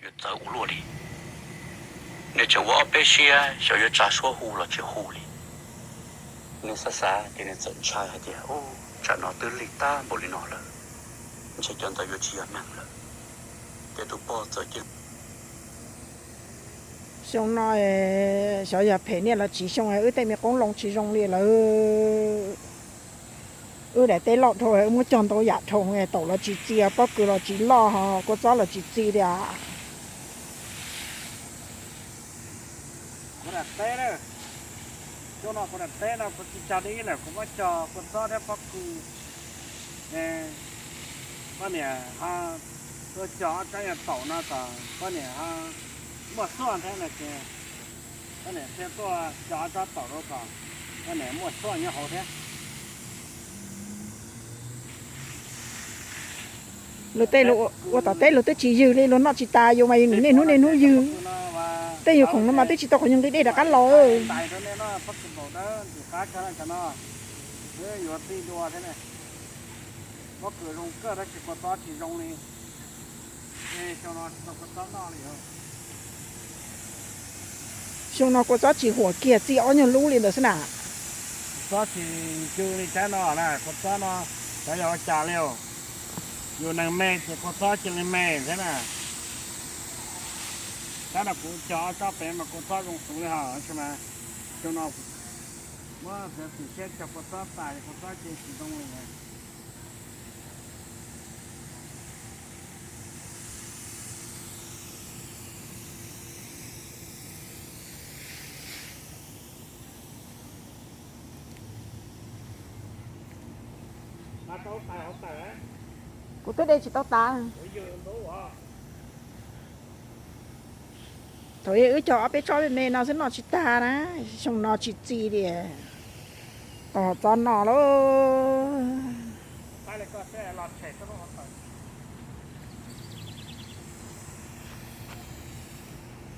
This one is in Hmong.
Txawv ua luaj li, nws tseem ua ob peb siab xyov yuav tsa suab hu los tsis hu li. Nws xav xav ces nws txawm ntshai hais tias, u, tsam no twb lig tag npaum li no lawm, ntshe cov ntawd yuav tsis yog neeg lawm. Ces tus pog txawm cia Xyoo no xyov yog phem niaj los tsis xyoo, wb tej me qoob loo tsis zoo li lawm. Wb daim teb loj dhau, wb muab cog ntau yam dhau, taum los tsis txi, pob kws los tsis loj, kua txob los tsis txi li. Kuv daim teb, xyoo no kuv daim teb no kuv tsis cog dib lawm, kuv muab cog kua txob thiab pob kws. Poj niam ho tuaj cog ob tsob nyuag taum no kom poj niam ho muaj xuaj thiab no ces poj niam thiaj tuaj cog ob tsob taum rau kom poj niam muaj xuaj nyob hauv thiab. Luag tej ua tom teb luag twb tsis ywg li, luag noj tsis tas, yus mas yus niaj hnub niaj hnub ywg. Tej yus khoom no mas twb tsis tau qhov nyuag nqi dej rov qab los. Tais rau nej noj pob kws npaum dawb ntxim qab, cov no cov no yuav txi dua thiab ne. Pob kws zoo kawg tab sis kua txob tsis zoo li. Xyoo no tsis tau kua txob noj li. Xyoo no kua txob tsis huam kiag, txi ob nyuag lub li ntawd xwb na. Kua txob tsis ncw li tsab no na, kua txob no xyov yog ua cas li. Yus neeg me ces kua txob cia li me thiab na. Tsab no kuv cog ob tsob pem mas kua txob zoo xwb li hos, tab sis mas xyoo no muab txiav txim siab cog kua txob tas, kua txob cia tsis zoo li. Kuv twb de tsis tau tas. Thaum wb cog ob peb tsob me me no xwb noj tsis tag na, xyoo no tsis txi li, tau txob noj lauj.